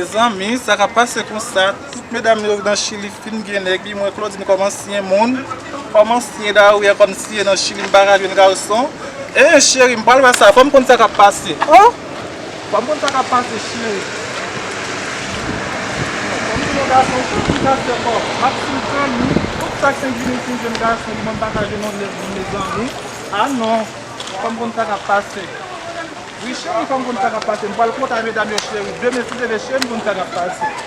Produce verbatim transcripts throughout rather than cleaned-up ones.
Zanmi, sa k ap pase konsa, tout medam yo nan Chili fin gen nèg, wi, mwen Claudine kòm ansyen moun, kòm ansyen dayè, kòm si nan Chili m pa ka jwenn gason. E cheri, m pral wè sa, fò m konn sa k ap pase. Oh! Fò m konn sa k ap pase, cheri. Fò m di yon gason tout ki ka fè kò, m ap fin pran li, tout sa k fin vini, fin jwenn gason, li, mwen m pa ka jwenn yon nèg, mezanmi. Ah non, fò m konn sa k ap pase. Wi, cheri, fò m konn sa k ap pase. M pral konn a medam yo, cheri. Demen, si Dye vle, cheri, m konn sa k ap pase.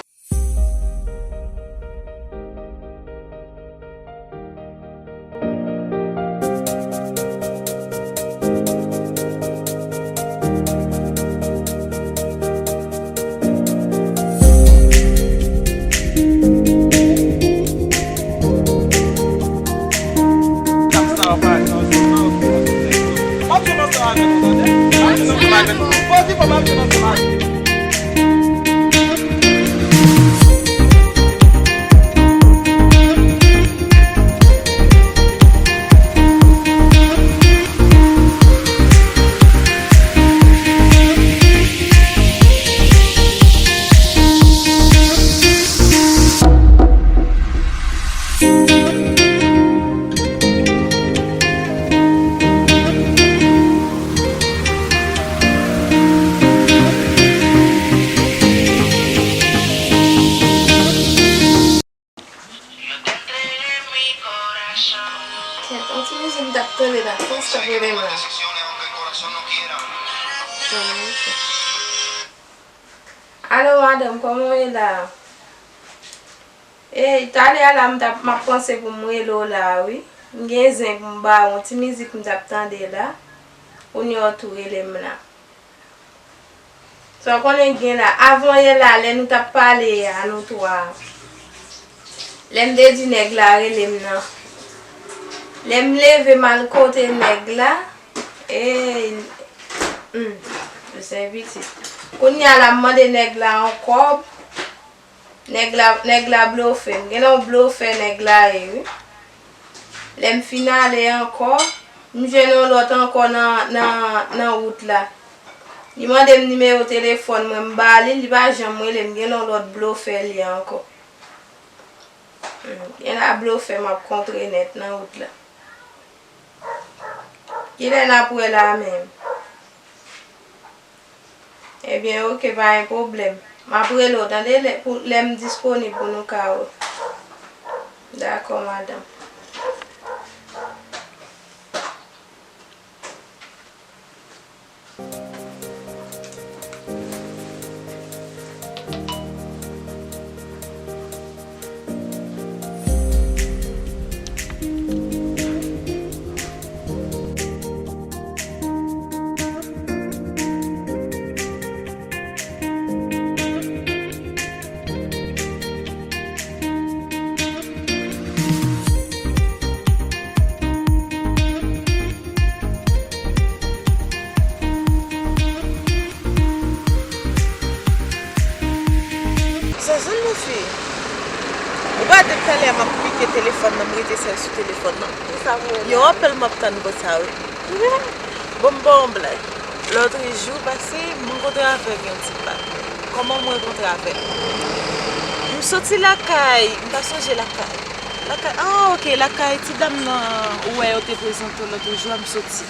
Kèt, yon ti mizik m t ap tande la, fòs t ap rele m la. Alo, madanm, kòman w ye la? Ey, talè a la, m t ap, m ap panse pou m rele w la, wi. M gen zen pou m ba w, yon ti mizik m t ap tande la. Kounye a w tou rele m la. Sa w konnen gen la, avan yè la, lè nou t ap pale a, nou twa. Lè m te di nèg la rele m nan. Lè m leve m al kote nèg la, ey, hmm, se pitit. Kounye a la, m mande nèg la yon kòb. Nèg la, nèg la blofe m. Genlè yon blofè nèg la ye, wi. Lè m fin ale ankò, m jwenn yon lòt ankò nan, nan, nan wout la. Li mande m nimewo telefòn mwen, m ba li, li pa janm rele m. Genlè yon lòt blofè li ye ankò. Hmm, genlè blofè m ap kontre nèt nan wout la. Kilè n ap wè la menm? Ebyen, oke, pa gen pwoblèm. M ap rele w, tande, lè, pou, lè m disponib pou nou ka wè. Dakò, madanm. Zanzann, mon fi. Ou pa depi talè a m ap pike telefòn nan, m rete sèl sou telefòn nan. Yon apèl m ap tann konsa, wi. Bon, m ba w yon blag. Lòtrejou pase, m rankontre avèk yon ti patnè. Kòman m rankontre avè l? M soti lakay, m pa sonje lakay. Lakay, ah, oke, lakay ti dam nan ou wè yo te prezante w lòtrejou a, m soti.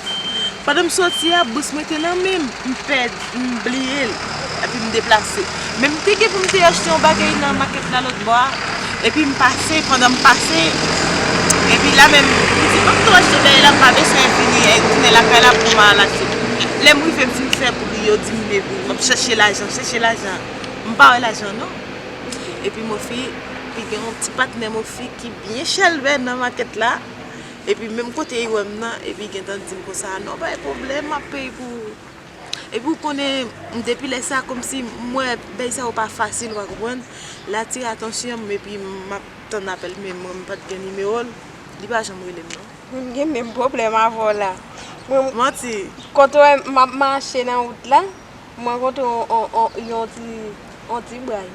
Pandan m soti a, bous mwen te nan men m, m pèdi, m bliye l, epi m deplase. Men m te gen pou m te achte yon bagay nan makèt la lòt bò a, epi m pase, pandan m pase, epi la menm, m di, "Ban m tou achte yon bagay la, m pa bezwen vini, eh, tounen lakay la pou m al achte." Lè m rive, m fin fè bri, yo di m, "Men bri, m ap chèche lajan, m chèche lajan." M pa wè lajan, non. Epi, mon fi, pi gen yon ti patnè, mon fi, ki byen chèlbè nan makèt la. Epi, menm kote li wè m nan, epi, li gentan di m konsa, "Non, pa gen pwoblèm, m ap peye pou ou." Epi, ou konnen, depi lè sa, kòmsi m wè, bagay sa yo pa fasil, ou pa konprann. Li atire atansyon m, epi m ap tann apèl, men mwen, m pa t gen nimewo l, li pa janm rele m, non. Mwen gen menm pwoblèm avè w la. Mwen, manti. Kote w wè m ap mache nan wout la, mwen kontre yon, yon, yon, yon ti, yon ti bray.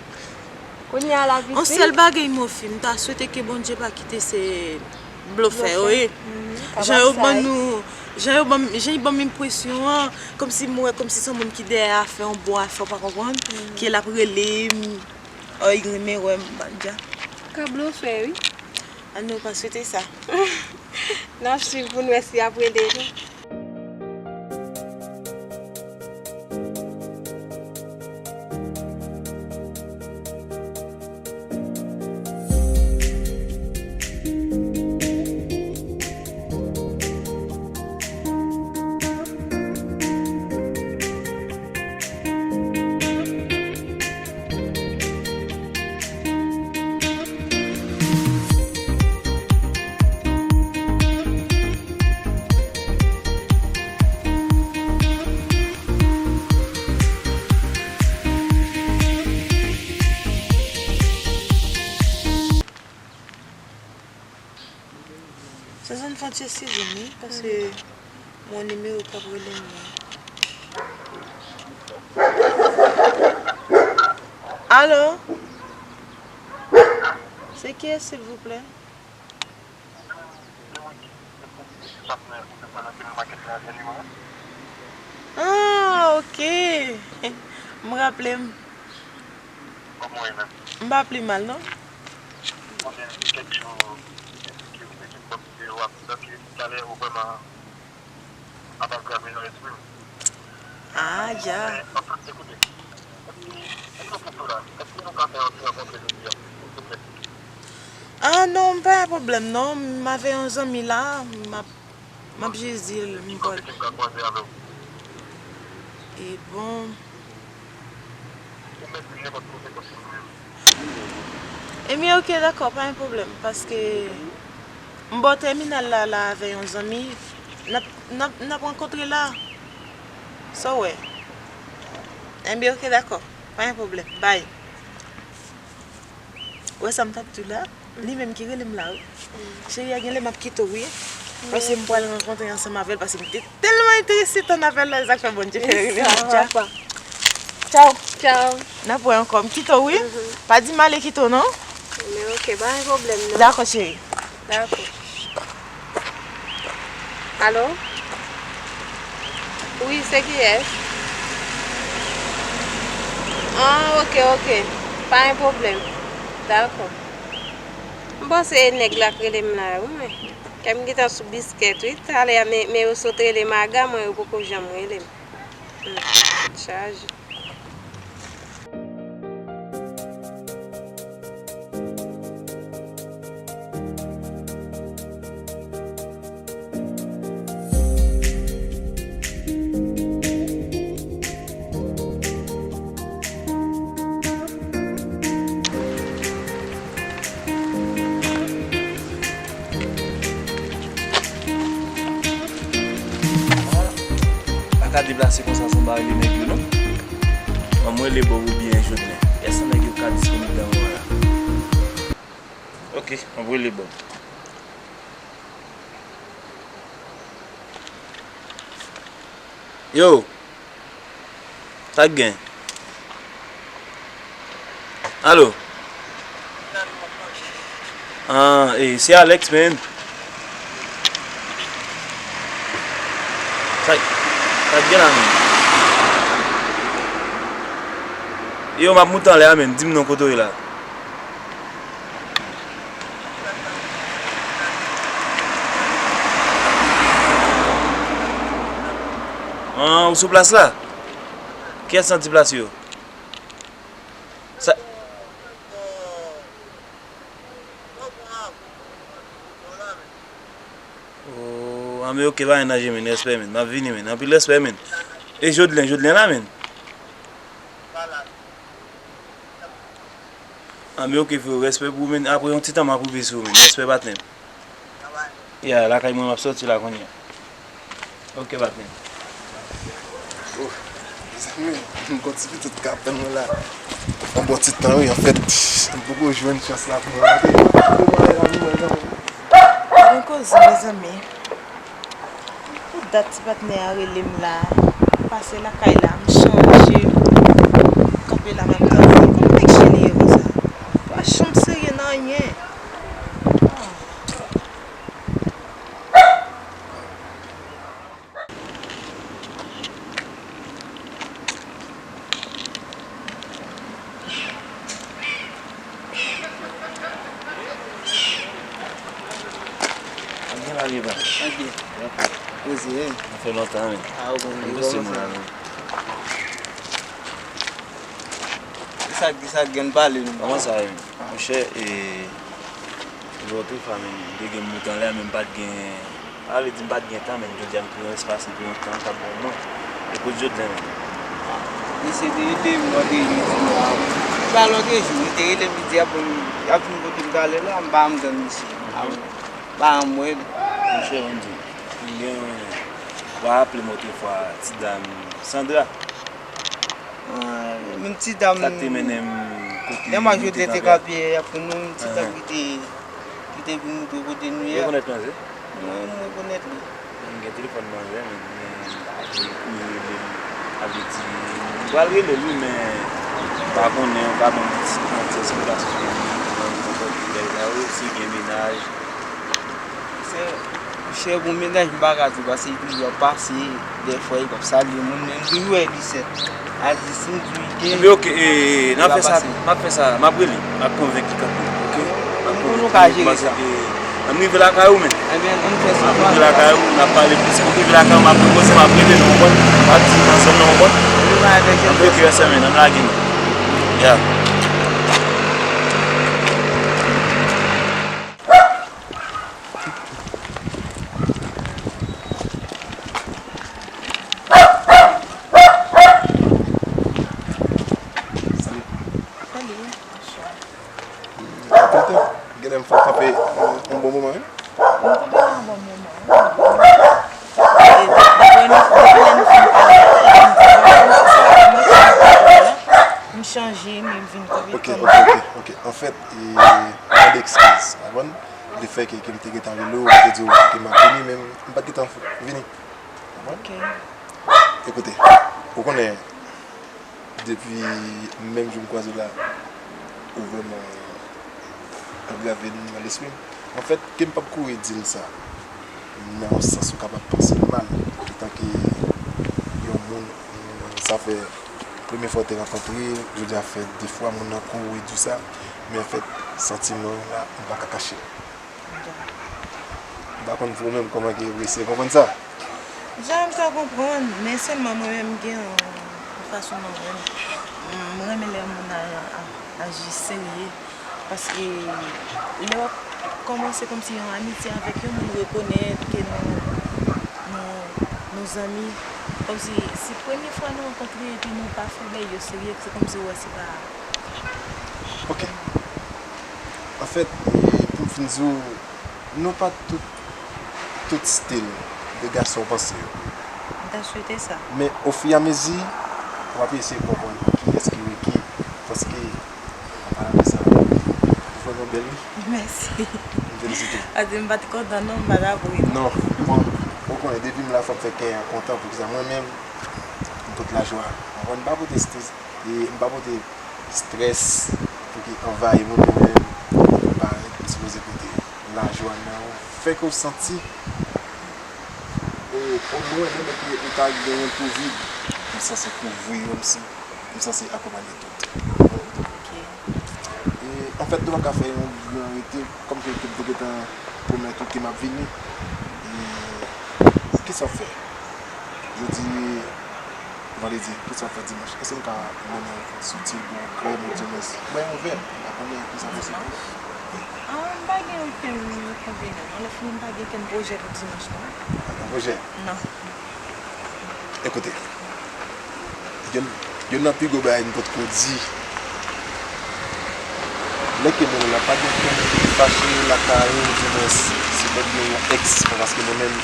Kounye a la, yon sèl bagay, mon fi, m ta swete ke Bondye pa kite se blofè yo ye. Jan yo ban nou, Jan yo ban m, jan li ban m enpresyon an, kòmsi m wè, kòmsi se yon moun ki dèyè afè, yon bon afè, w pa konprann, ke l ap rele m, oh, li renmen wè m, m pa dja. Ka blofè, wi. An nou pa swete sa. N ap swiv pou n wè si y ap rele nou. Se zòn Fwontyè Sivil, wi, paske m wè nimewo k ap rele m nan. Alo? Se kiyès, silvouplè? Ah, ok. M raple m. M pa pi mal, non. Ah, dja. Ah, non, pa gen pwoblèm, non. M avè yon zanmi la, m ap, m ap jis di l, m pral. E bon. Ebyen, ok, dakò, pa gen pwoblèm, paske m bò tèminal la, la avè yon zanmi, n ap, n ap, n ap rankontre la. Sa w wè? Ebyen, ok, dakò, pa gen pwoblèm, bay. Ou wè sa m t ap di w la? Li menm ki rele m la, wi. Cheri a, genlè m ap kite w, wi. Paske m pral rankontre ansanm avè l, paske m te tèlman enterese tann apèl la, e sa k fè Bondye fè l rele m. Tchaw. Tchaw. Tchaw. N ap wè ankò. M kite w, wi. Pa di m ale kite w, non. Men ok, pa gen pwoblèm, non. Dakò, cheri. Dakò. Alo? Wi, se kiyès? Ah, ok, ok. Pa gen pwoblèm. Dakò. M panse e nèg la k rele m la, wi, men. Kè m gentan sou biskèt, wi. Talè a, men, men yo sot rele m aga mwen, yo poko janm rele m. Hmm, chaje. Pa ka deplase konsa san pa rele nèg yo, non. Ban m rele Bob oubyen Jodelin. Èske nèg yo ka disponib nan moman la? Ok, m ap rele Bob. Yo! Sa k gen? Alo? Ah, eh, se Alex, man. Sa, sa k gen la, man? Yo, m ap moute anlè a, man. Di m non kote w ye la. Ah, ou sou plas la? Kiyès nan ti plas yo? Sa. Oh, anben, ok, pa gen danje, men, respè, men. M ap vini, men. Anpil respè, men. E Jodelin, Jodelin la, men. Anben, ok, freo, respè pou ou, men. Apre yon ti tan, m ap rive sou ou, men. Respè, patnè. Ya, lakay mwen, m ap soti la kounye a. Ok, patnè. Oh, mezanmi, m gon ti pitit k ap tann mwen la. Yon bon ti tan, wi, anfèt, m poko jwenn chans la pou mwen rantre. Bon koze, mezanmi. Pou dat ti patnè a rele m la, m pase lakay la, m chanje, m kanpe la, m ap tann li. Kòman nèg chili ye konsa? Pa janm serye nan anyen. Ah. Kòman ye, pa? Tranquille. Poze, hein? Sa fè lontan, men. Ah, ou konn m pase moun la, men. Kisa, kisa k gen pale, nou? Kòman sa ye, men? Monchè, e, lòt fwa, men, m te gen mout anlè, men m pa t gen, pa vle di m pa t gen tan, men jodi a m te gen yon espas, m te gen yon tan k ap bon mwen. E kote jodi a, men? Misye te rele m lòt jou, li di m, ah, se pa lòt jou, li te rele m, li di, ap, ap vin kote m talè la, m pa janm tann misye. Ah, m pa janm wè l. Monchè, ban m di w, m gen, w a raple m otrefwa, ti dam Sandra. Ah, menm ti dam. Sa k te mennen m kote. Lè m al jwe tete kapye, y ap konn nou, menm ti dam ki te, ki te vin moutre kote nou ye a. Ou rekonèt manzè? Mwen, mwen rekonèt li. M gen telefòn manzè, men, men m pa gen pou yo rele m. Sa vle di, m pral rele l, wi, men m pa konnen, ou ka ban m ti, yon ti esplikasyon sou li, nan nenpòt bagay sa yo, si gen mennaj. Se, chè, bon, mennaj m pa ka di w, paske li toujou ap pase, dèfwa li p ap salye moun, men m toujou wè li sèt a dis, m di w li gen. Ebyen, oke, e, n ap fè sa, m ap fè sa, m ap rele, m ap konvenki kanpe, oke? M ap konvenki kanpe, paske, e, ann rive lakay ou, men. Ebyen, ann fè sa. M ap rive lakay ou, n ap pale plis. Mwen rive lakay ou, m ap repoze, m ap rele nou, w konprann? M ap di nan zòn nan, w konprann? Ann bloke yo sèmen, ann lage nou. Ya. Salut. Salut, bonsoir. Anpil tan. Genlè m fè w kanpe yon, yon bon moman, wi. M kanpe yon bon moman, wi. E, dapre nou, depi lè nou fin pale, m chanje, men m vin kanpe. Ok, ok, ok, ok. Anfèt, e, m mande ekskiz, w konprann? Lefètke ke m te gentan rele w, m te di w ke m ap vini, men m pa t gentan vini. W konprann? Ok. Ekoute, ou konnen, depi menm jou m kwaze w la, ou vrèman angrave nan lespri m. Anfèt, ke m p ap kouri di l sa, nan yon sans ou kapab panse l mal, antanke yon moun, sa fè premye fwa w te rankontre, jodi a fè de fwa moun nan kouri di w sa, men anfèt, santiman w la, m pa ka kache l. M pa konn pou ou menm kòman ke ou eseye konprann sa. Jan m ka konprann, men sèlman mwen menm m gen yon, yon fason mwen menm. M renmen lè moun a, a, aji serye. Paske lè w ap kòmanse kòmsi yon amitye avèk yon moun, rekonèt ke nou, nou, nou zanmi. Kòmsi se premye fwa nou rankontre epi nou pa fè bagay yo serye, se kòmsi w wè se pa. Ok. Anfèt, e, pou m fin di w, nou pa tout, tout stil de gason w panse yo. M ta swete sa. Men ofiramezi, w ap eseye konprann kiyès ki Ricky, paske, an palan de sa, ou vrèman bèl, wi. Mèsi. M felisite w. Sa di m pa t kontan, non, m pa t ap ri, non. Non, bon, ou konnen, depi m la, fò m fè kè a kontan, poukisa mwen menm, m pote lajwa. Ou konprann, m pa pote stres, e m pa pote strès pou ki anvayi moun, mwen menm, m parèt, m sipoze pote lajwa nan ou. Fè ke w santi, e, omwen, menm ke ou ta gen yon twou vid, m sanse kouvri yo, m si, m sanse akonpanye tout. Ok. E, anfèt, nou pa ka fè yon gran rete, kòm ke, ke m te gentan pwomèt ou ke m ap vini. E, kisa w fè? Jodi, vandredi, kisa w fè dimanch? Èske m ka mennen yon soti, yon krèm, ou dimens? Mwen yon vè, m pa konnen kisa posib. Ah, m pa gen okenn konveyans. Anlè fini, m pa gen okenn pwojè pou dimanch, non. Pa gen pwojè? Non. Ekoute, youn, youn nan pi gwo bagay m potko di, lè ke moun la pa gen okenn moun ki fache lakay ou, dimens, se lè l gen yon èks, se pa paske mwen menm,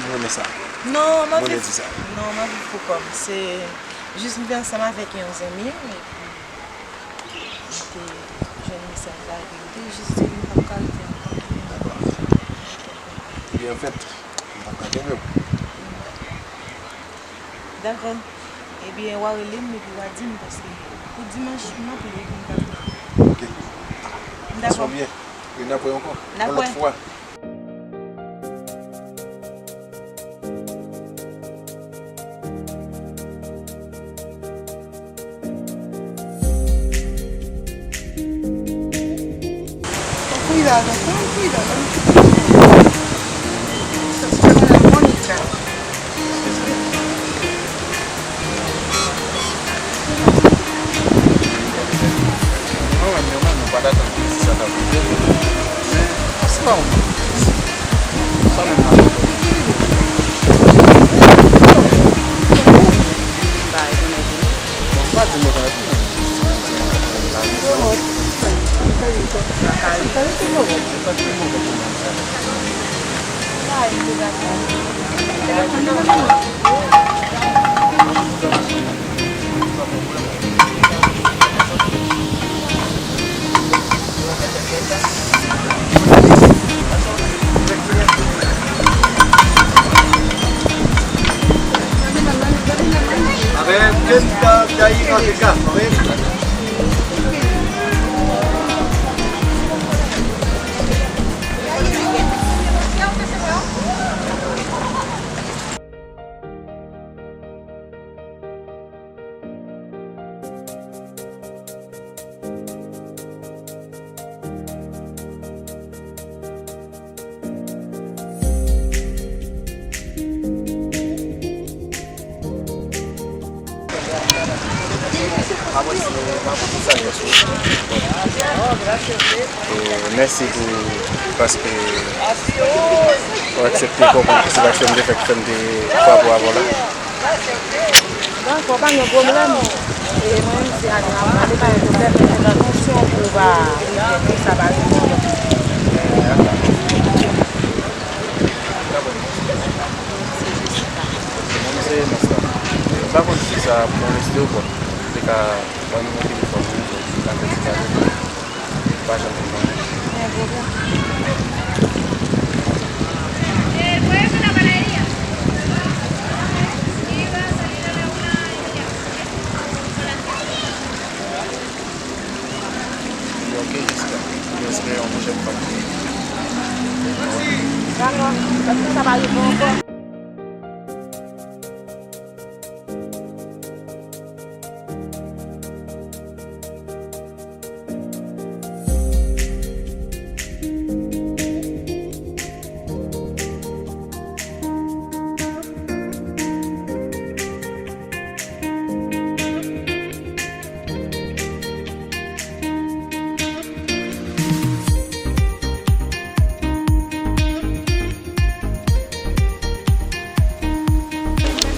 m renmen sa. Non, m ap viv, non, m ap viv pou kò m. Se jis m te ansanm avèk yon zanmi m, epi m te jwenn mesaj la, epi m te jis di l m p ap ka rete ankò. Dakò. Ebyen, anfèt, m p ap ka kenbe w. Dakò. Ebyen, w a rele m, epi w a di m, paske pou dimanch, m ap li, epi m p ap li. Ok. Dakò. Sa byen. N ap wè ankò. N ap wè. Yon lòt fwa. Fouy la, fouy la. E mèsi pou, paske ou aksepte kòm patisipasyon m te fè k fè m te frape w avè w la. Dakò, pa gen pwoblèm. E mwen menm se Adnan ap pale, pa gen pwoblèm, men fè atansyon pou w pa rive pou sa pa rive w. Mwen se Enoch la. M pa konn si sa pou mwen reste ou pa. Te ka ban m yon telefòn, m ka fè ti pale. Pa janm konprann. Ok, Jessica. M espere yon pwochèn fwa. Dakò. Èske sa pa rive ankò?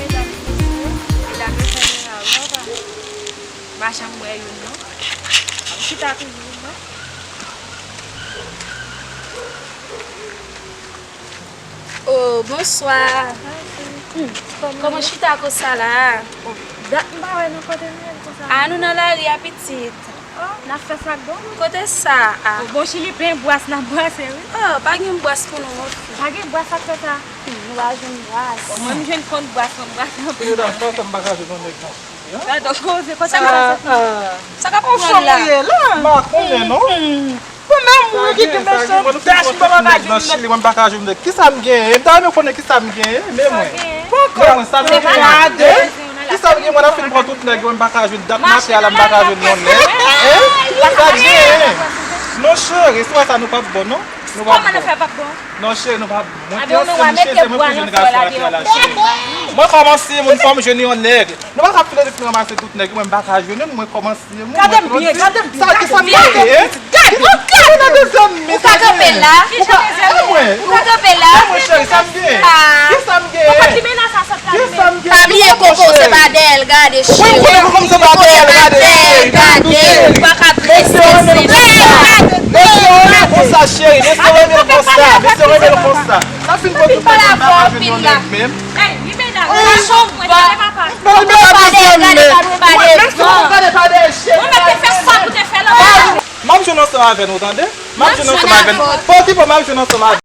Medam, mesye, medam yo fè miray, wè w pa? M pa janm wè youn, non. Chita toujou, non. Oh, bonswa. Hmm, kòman chita konsa la? Dat m pa wè nou, kote nou ye konsa? Ah, nou nan lari a, pitit. Oh, n ap fè sa k bon, wi. Kote sa a? Oh, bon, Chili pen bwas n ap bwase, wi. Oh, pa gen bwas pou nou, mon fi. Pa gen bwas ak fè sa? Hmm, nou pa jwenn bwas. Bon, mwen, m jwenn konn bwas, konn bwas anpil. Medam, sa fè m pa ka jwenn yon nèg nan Chili, an? Gade, koze, kote sa ka pase? Sa k ap pran la? M pa konnen, non. Hmm. Bon, men moun ki gen mechan dèch, m pa ka jwenn nèg. Kisa m genyen? M ta renmen konnen kisa m genyen, men mwen. Men mwen, sa m genyen? Kisa m genyen? Mwen ap fin pran tout nèg yo, m pa ka jwenn dat mache a la, m pa ka jwenn yon nèg. Hein? Sa m genyen? Non, cheri, se pa sa, nou p ap bon, non. Nou p ap bon. Non, cheri, nou p ap bon. Mwen te ansent, m cheze, mwen pou jwenn gason atè a la, cheri. Mwen kòmanse, moun fò m jwenn yon nèg. Nou pa ka file de fin ranmase tout nèg, mwen m pa ka jwenn youn, mwen kòmanse. Gade m byen, gade m byen. Sa ki sa m genyen? Gade, gade. Ou ka kanpe la. Ou ka kanpe la. Mwen, cheri, sa m genyen? Kisa m genyen? Kisa m genyen? Pa bliye koko se pa dèyè l gade, cheri. Wi, koko se pa dèyè l gade, cheri. Ou pa ka blese. Mesye renmen l konsa, cheri. Mesye renmen l konsa. Mesye renmen l konsa. Sa fin pran tout nèg, m pa ka jwenn yon nèg menm. Ey, wi, medam, sa chòk mwen, tande papa. Mwen pa dèyè, gade pa dwe pa devan. Mwen mèt te fè sa pou te fè la. M ap jwenn ansanm avè nou, tande? M ap jwenn ansanm avè nou. Pa okipe w, m ap jwenn ansanm avè nou.